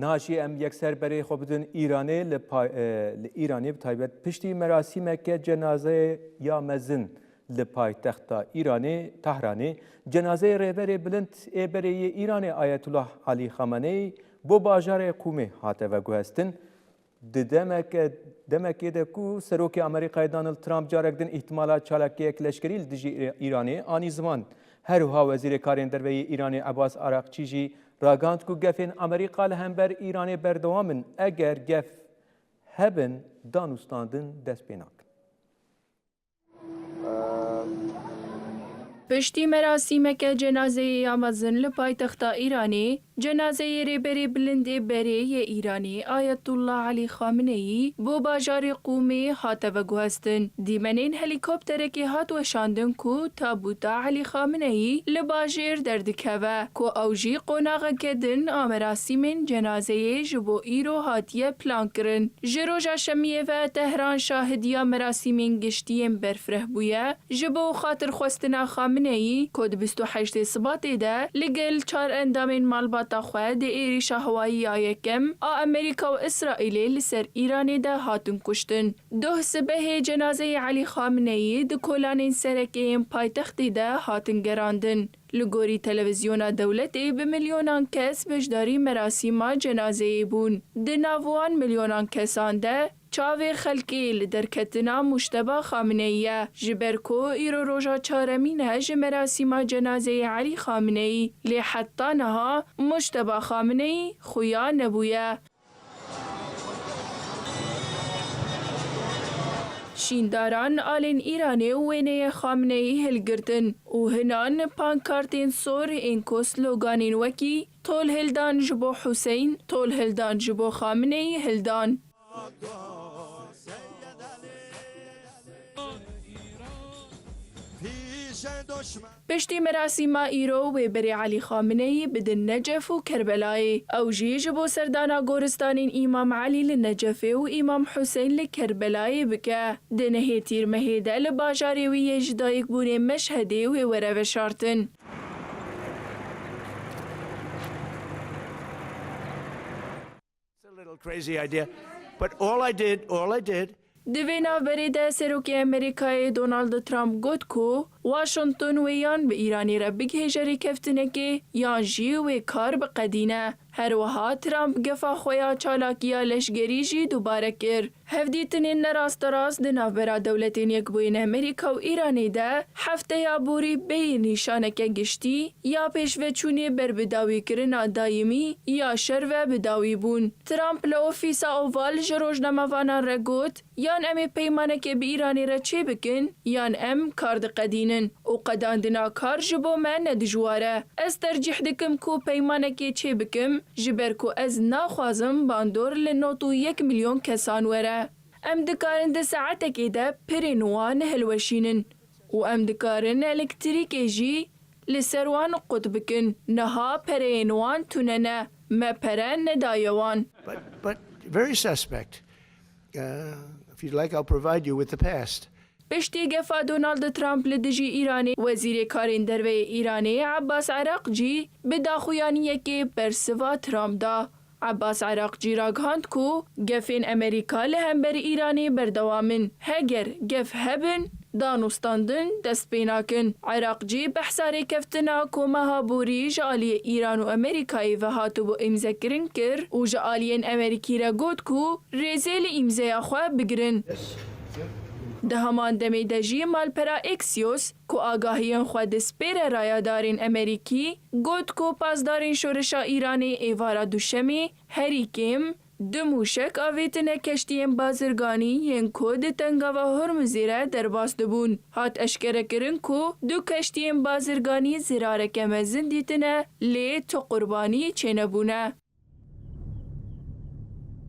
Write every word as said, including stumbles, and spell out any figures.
Niha jî em yekser berê xwe bidin Îranê, li pay-, e, li Îranê bi taybet piştî merasîmeke cenazeyê ya mezin li paytexta Îranê, Tehranê, cenazeyê Rêberê Bilind ê berê yê Îranê Ayetullah Alî Xameneî bo bajarê Qûmê hate veguhestin. Di demeke, demekê de ku Serokê Amerîkayê Donald Trump carek din îhtimala çalakiyek leşkerî li dijî Î-, Îranê anî ziman. Her wiha Wezîrê Karên Derve yê Îranê Ebas Araqçî jî ragihand ku gefên Amerîka li hember Îranê berdewam in, eger gef hebin, danûstandin dest pê nakin. Piştî merasîmeke cenazeyê ya mezin li paytexta Îranê, cenazeyê Rêberê Bilind ê berê yê Îranê Ayetullah Elî Xameneyî bo bajarê Qûmê hate veguhestin. Dîmenên helîkopterekê hat weşandin ku tabûta Elî Xameneyî li bajêr derdikeve, ku ew jî qonaxeke din a merasîmên cenazeyê ji bo îro hatiye plankirin. Ji roja şemiyê ve Tehran şahidiya merasîmên giştî yên berfireh bûye. Ji bo xatirxwestina Xameneyî, ku di bîst û heştê Sibatê de li gel çar endamên malbata xwe di êrîşa hewayî ya yekem a Amerîka û Îsraîlê li ser Îranê de hatin kuştin. Doh sibehê cenazeyê Elî Xameneyî di kolanên sereke yên paytextê de hatin gerandin. Li gorî televîzyona dewletê bi milyonan kes beşdarî merasîma cenazeyê bûn. Di nav wan milyonan kesan de çavê xelkê li derketina Mujteba Xameneyî ye. Ji ber ku îro roja çaremîn e ji merasîma cenazeyê Elî Xameneyî, lê heta niha Mujteba Xameneyî xuya nebûye. Şîndaran alên Îranê û wêneyê Xameneyî hilgirtin û hinan pankartên sor ên ku sloganên wekî Tol hildan ji bo Huseyîn, tol hildan ji bo Xameneyî hildan. Piştî merasîma îro wê berê Elî Xameneyî bidin Necef û Kerbelayê. Ew jî ji bo serdana goristanên Îmam Elî li Necefê û Îmam Huseyîn li Kerbelayê bike. Di nehê Tîrmehê de li bajarê wî yê ji dayikbûnê Meşhedê wê were veşartin. It's a little crazy idea, but all I did, all I did. Di vê navberê de Serokê Amerîkayê Donald Trump got ku Washington wê yan bi Îranê re bigihêje rêkeftinekê yan jî wê kar biqedîne. Her wiha Trump gefa xwe ya çalakiya leşgerî jî dubare kir. Hevdîtinên nerasterast di navbera Dewletên Yekbûyî yên Amerîka û Îranê de hefteya borî bêyî nîşaneke giştî ya pêşveçûnê ber bi dawîkirina dayimî ya şer ve bi dawî bûn. Trump li Ofîsa Oval ji rojnamevanan re got, Yan em ê peymanekê bi Îranê re çêbikin, yan em kar diqedînin û qedandina kar ji bo me ne dijwar e. Ez tercîh dikim ku peymanekê çêbikim, ji ber ku ez naxwazim bandor li nod û yek milyon kesan were. Em dikarin di saetekê de pirên wan hilweşînin û em dikarin elektrîkê jî li ser wan qut bikin. Niha pereyên wan tune ne. Me pere nedaye wan. But, but very suspect. Uh, if you'd like, I'll provide you with the past. Piştî gefa Donald Trump li dijî Îranê, Wezîrê Karên Derve yê Îranê Abbas Araqcî bi daxuyaniyekê bersiva Trump da. Abbas Araqcî ragihand ku gefên Amerîka li hember Îranê berdewam in. Heger gef hebin, danûstandin dest pê nakin. Iraqcî behsa rêkeftina ku meha borî ji aliyê Îran û Amerîkayê ve hatibû îmzekirin kir û ji aliyên Amerîkî re got ku rêzê li îmzeya xwe bigirin. Di heman demê de jî malpera Axios ku agahiyên xwe dispêre rayedarên Amerîkî, got ku pasdarên şoreşa Îranê êvara Duşemê herî kêm du mûşek avêtine keştiyên bazirganî yên ku di Tengava Hormuzê re derbas dibûn. Hat eşkerekirin ku du keştiyên bazirganî zirareke mezin dîtine, lê tu qurbanî çênebûne.